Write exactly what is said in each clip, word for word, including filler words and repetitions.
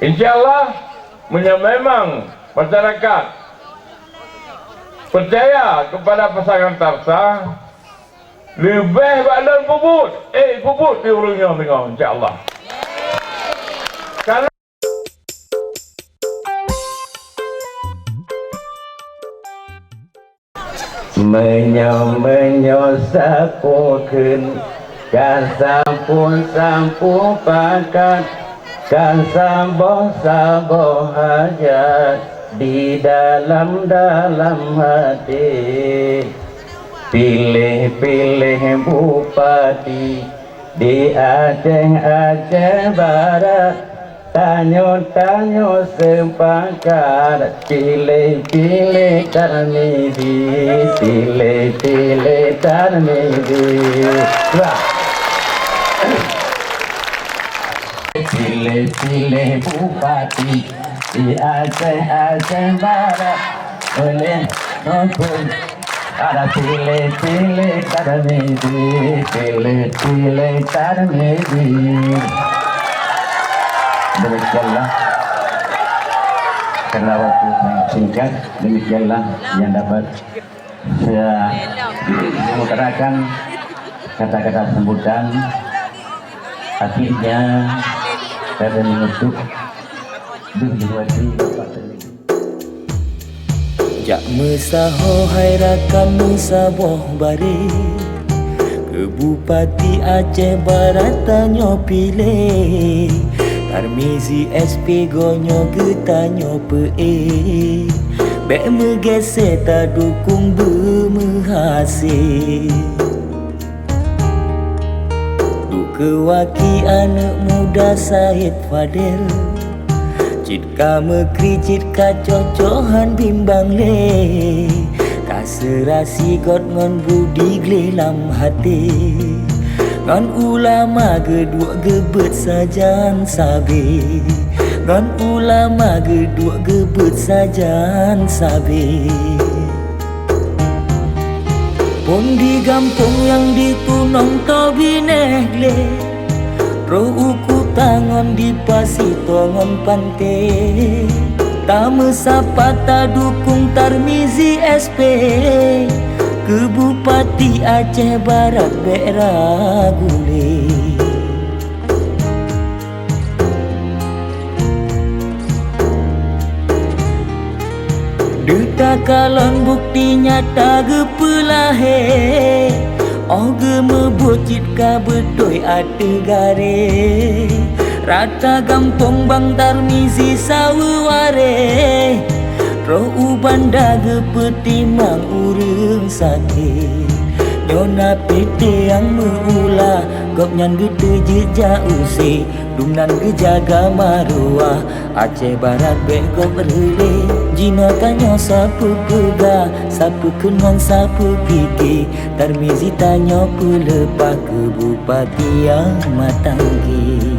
Insya Allah, meunyoe memang masyarakat peucaya keupada pasangan Tarsa, leubeh bak lôn peubuet, eh, peubuet di ureueng nyoe singoh, insya Allah. Karena Meunyoe-meunyoe sapeue kheun, ka sapeue-sapeue pakat, ka saboh-saboh hajat di dalam-dalam hati. Piléh-piléh bupati di Aceh, Aceh Barat, tanyoe-tanyoe seupakat, piléh-piléh Tarmizi, piléh-piléh Tarmizi. Wah. Piléh-piléh bupati di Aceh, Aceh Barat, oleh Ada piléh-piléh Tarmizi, piléh-piléh Tarmizi. Demikianlah, karena waktu sangat singkat, demikianlah yang dapat saya utarakan kata-kata sambutan. Akhirnya, kami menutup dengan Bapak Tarmizi. Jak meusaho hai rakan meusaboh baré, keu Bupati Aceh Barat tanyoe piléh. Tarmizi S P gonyoe geutanyoe peuék, bék meugeusé tadukong beumeuhasé. Duek keu waki aneuk muda Said Fadel, cit ka meukri cit ka cocok han bimbang lé. Ka seurasi got ngon budi gleh lam até, ngon ulama geuduek geubeuet sajan sabé, ngon ulama geuduek geubeuet sajan sabé. Phon di gampông nyang di Tunong Tobinéh gleh, troh u kuta ngon di Pasi Tongon Panté. Tameusapa tadukong Tarmizi S P, keu Bupati Aceh Barat bék ragu lé. Deuh takalon bukti nyata geupeulahé, óh geumeubuet cit ka beutôi ateueh garé. Rata gampông bang Tarmizi saweue waréh, roh u banda geupeutimang ureuëng sakét. Nyoe na P T nyang meu-ula, gobnyan geuteujeuet jak use, dumnan geujaga maruah. Aceh Barat bék gob reulée, jinoe tanyoe sapeue peugah, sapeue kheun ngon sapeue pike, Tarmizi tanyoe peuleupah keu Bupati Ahmad Tanggi.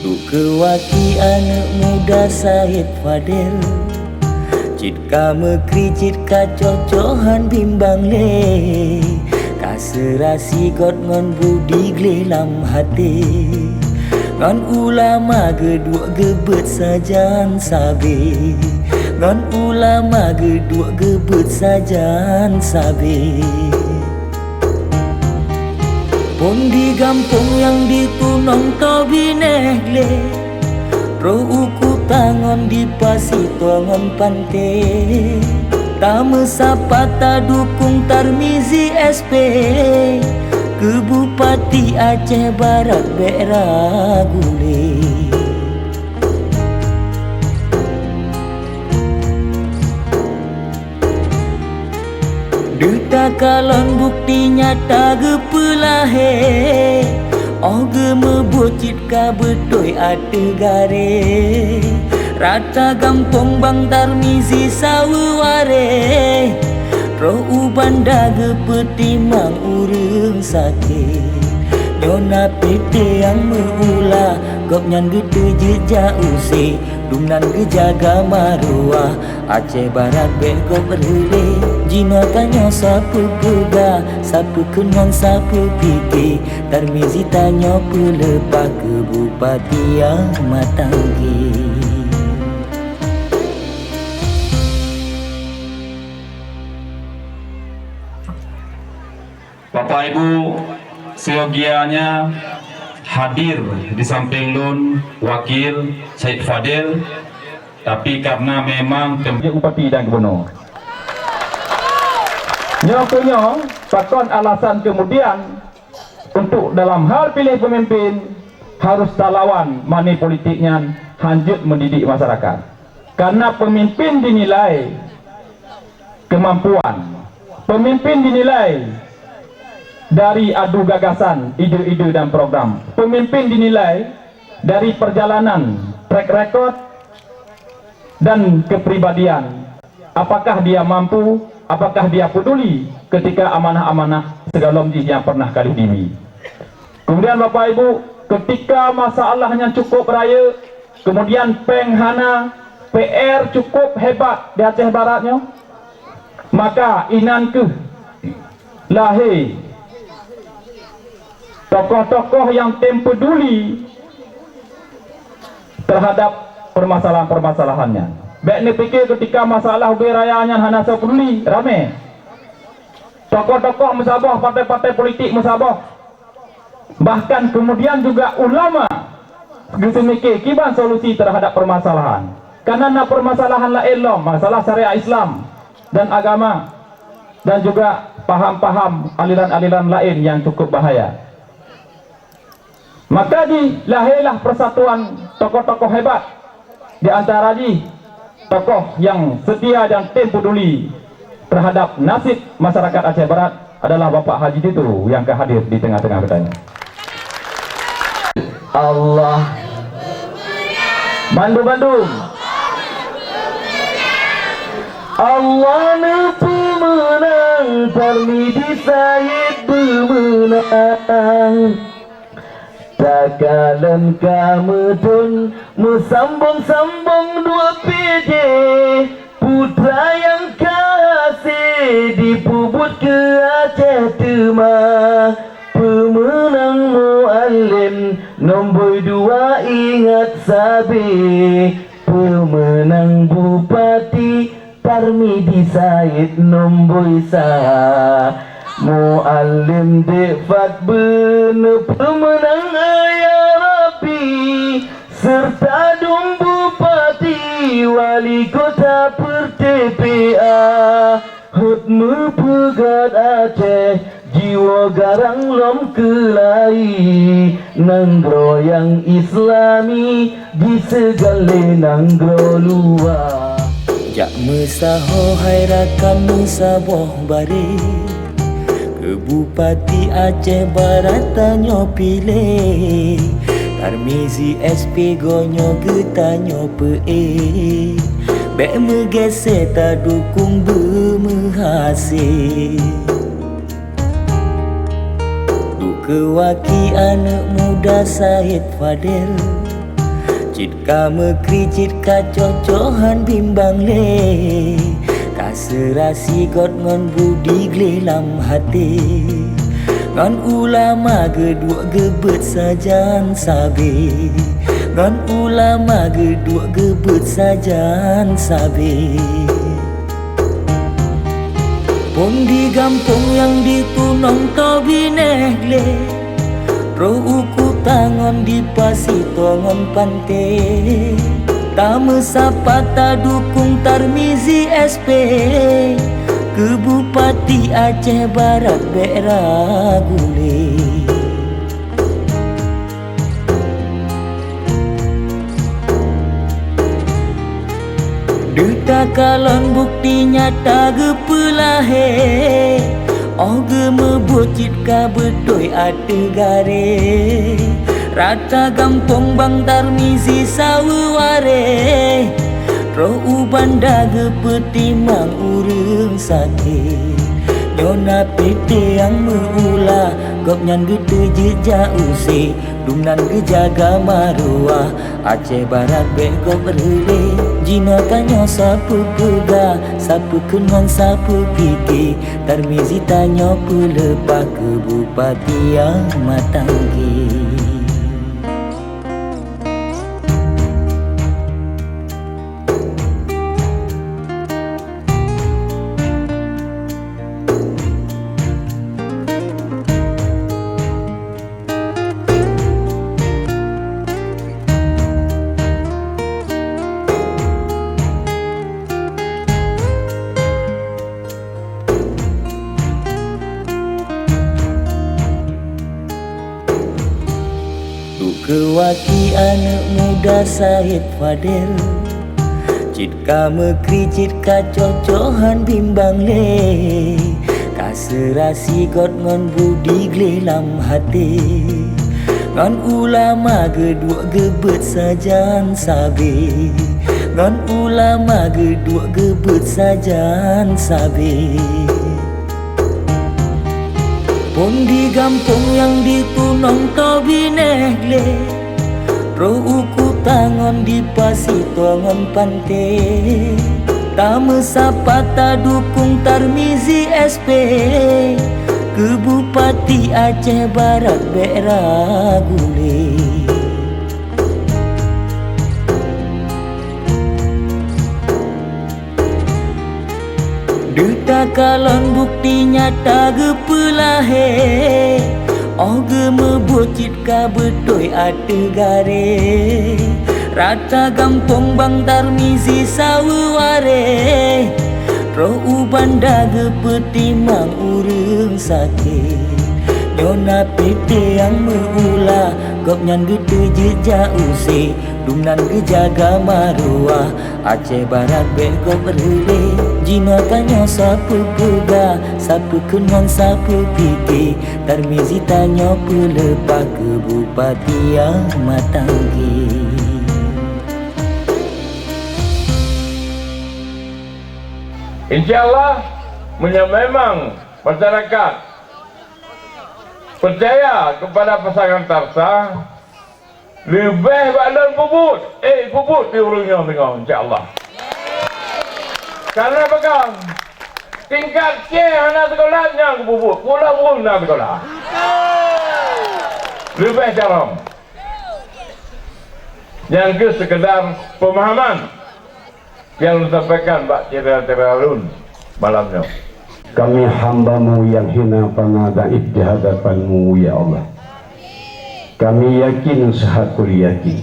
Duek keu waki aneuk muda Said Fadel, cit ka meukri cit ka cocok han bimbang lé. Ka seurasi got ngon budi gleh lam até, ngon ulama geuduek geubeuet sajan sabé, ngon ulama geuduek geubeuet sajan sabé. Phon di gampông nyang di Tunong Tobinéh gleh, roh u kuta ngon di Pasi Tongon Panté. Tameusapa tadukong Tarmizi S P, keu Bupati Aceh Barat bék ragu lé. Deuh takalon bukti nyata geupeulahé, Óh geumeubuet cit ka beutôi ateueh garée, rata gampông bang Tarmizi saweue warée. Roh u banda geupeutimang ureuëng sakét. Nyoe na P T nyang meuula, gobnyan geuteujeuet jak use. Dumnan geujaga maruah Aceh Barat bék gob reulée. Jinoe tanyoe sapeue peugah, sapeue keunong, sapeue pike. Tarmizi tanyoe peuleupah keu bupati nyang mantong gét. Bapak Ibu, seyogianya hadir di samping lôn wakil Said Fadil, tapi karena memang tem- Bupati dan Gubernur. Nyoe keuh nyoe, pakon alasan kemudian untuk dalam hal pilih pemimpin harus talawan money politik nyan hanjeuet mendidik masyarakat. Karena pemimpin dinilai kemampuan. Pemimpin dinilai dari adu gagasan, ide-ide dan program. Pemimpin dinilai dari perjalanan, track record, dan kepribadian. Apakah dia mampu, apakah dia peduli ketika amanah-amanah segalom jih yang pernah kalih dibri. Kemudian Bapak Ibu, ketika masalah nyan cukup rayeuk, kemudian péng hana, P R cukup hebat di Aceh Barat nyoe, maka inan keuh lahé tokoh-tokoh nyang tem peduli terhadap permasalahan-permasalahan nyan. Bék neupike ketika masalah ubé raya nyan hana soe peduli, ramé. Tokoh-tokoh meusaboh, partai-partai politik meusaboh. Bahkan kemudian juga ulama geuseumike kiban solusi terhadap permasalahan. Karena na permasalahan laén lom, masalah syariat Islam dan agama, dan juga paham-paham aliran-aliran laén yang cukup bahaya. Maka jilahélah persatuan tokoh-tokoh hebat, di antara jih tokoh yang setia dan tem peduli terhadap nasib masyarakat Aceh Barat adalah Bapak Haji Ditu yang ka hadir di tengah-tengah geutanyoe. Allah. Bandum-bandum. Allah neupeumeunang, Tarmizi Said beumeunang. Takalon ka meuthon, meusambong-sambong dua P J. Putra nyang ka hase jipeubuet keu Aceh teuma. Peumeunang Mualem nomboi dua ingat sabe. Peumeunang Bupati Tarmizi Said nomboi sa. Mualem dek fat beuneupeumeunang, ya Rabbi, serta dum bupati, wali kota, peureute P A, hot meupeugah Aceh jiwoe garang lom keulayi, nanggroe nyang Islami jiseugan lé nanggroe luwa. Jak meusaho hai rakan meusaboh baré, keu Bupati Aceh Barat tanyoe piléh. Tarmizi S P gonyoe geutanyoe peuék, bék meugeusé tadukong beumeuhase. Duek keu waki aneuëk muda Said Fadel, cit ka meukri cit ka cocok han bimbang lé. Ka seurasi got ngon budi gleh lam até, ngon ulama geuduek geubeuet sajan sabe, ngon ulama geuduek geubeuet sajan sabe. Phon di gampông nyang di gunong toe binéh gleh, rôh u kuta ngon di pasi toe ngon panté. Tameusapa tadukong Tarmizi S P, keu Bupati Aceh Barat bék ragu lé. Deuh takalon bukti nyata geupeulahé, Óh geumeubuet cit ka beutôi ateueh garée, rata gampông bang Tarmizi saweue warée. Troh u Banda geupeutimang ureuëng sakét. Nyoe na P T nyang meu-ula, gobnyan geuteujeuet jak use. Dum nan geujaga maruah Aceh Barat bék gob reulée. Jinoe tanyoe sapeue peugah, sapeue kheun ngon sapeue pike, Tarmizi tanyoe peuleupah keu bupati nyang matang gée. Duek keu waki aneuëk muda Said Fadel, cit ka meukri cit ka cocok hán bimbang lé. Ka seurasi got ngon budi gleh lam até, ngon ulama geuduek geubeuet sajan sabe, ngon ulama geuduek geubeuet sajan sabe. Phôn di gampông nyang di gunong toh binéh gleh, troh u kuta ngon di pasi toh ngon panté. Tameusapa tadukong Tarmizi S P, keu bupati Aceh Barat bék ragu lé. Deuh takalon bukeuti nyata geupeulahé, óh geumeubuet cit ka beutôi ateueh garée. Rata gampông bang Tarmizi saweue warée, troh u Banda geupeutimang ureuëng sakét. Nyoe na P T nyang meu-ula, gobnyan geuteujeuet jak use, dum nan geujaga maruah. Aceh Barat bék gob reulée, jinoe tanyoe sapeue peugah, sapeue kheun ngon sapeue pike, Tarmizi tanyoe peuleupah keu bupati nyang matang gée. Insya Allah, meunyoe memang masyarakat peucaya kepada pasangan Tarsa, leubeh bak lôn peubuet, eh, peubuet di ureuëng nyoe singoh, insya Allah. Karena peugah, tingkat C hana sekolah nyang peubuet, pula pun na sekolah. Leubeh carông. Nyang keuh sekedar pemahaman nyang lôn sampaikan bak syedara-syedara lôn malam nyoe. Kami hamba-Mu nyang hina pana daif di hadapan-Mu, ya Allah. Kami yakin seuhakul yakin,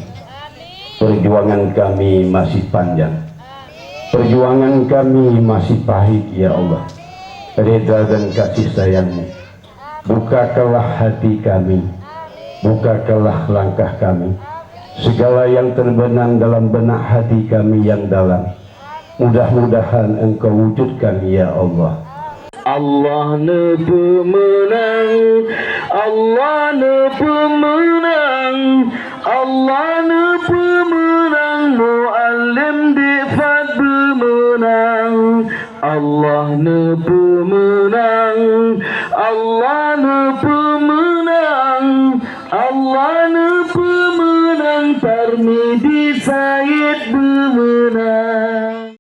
perjuangan kami masih panjang. Perjuangan kami masih pahit, ya Allah. Reda dan kasih sayang-Mu. Bukakanlah hati kami, bukakanlah langkah kami. Segala yang terbenam dalam benak hati kami yang dalam, mudah-mudahan Engkau wujudkan, ya Allah. Allah neupeumeunang, Allah neupeumeunang, Allah neupeumeunang, Mualem dipat beumeunang. Allah neupeumeunang, Allah neupeumeunang, Allah neupeumeunang, Tarmizi Said beumeunang.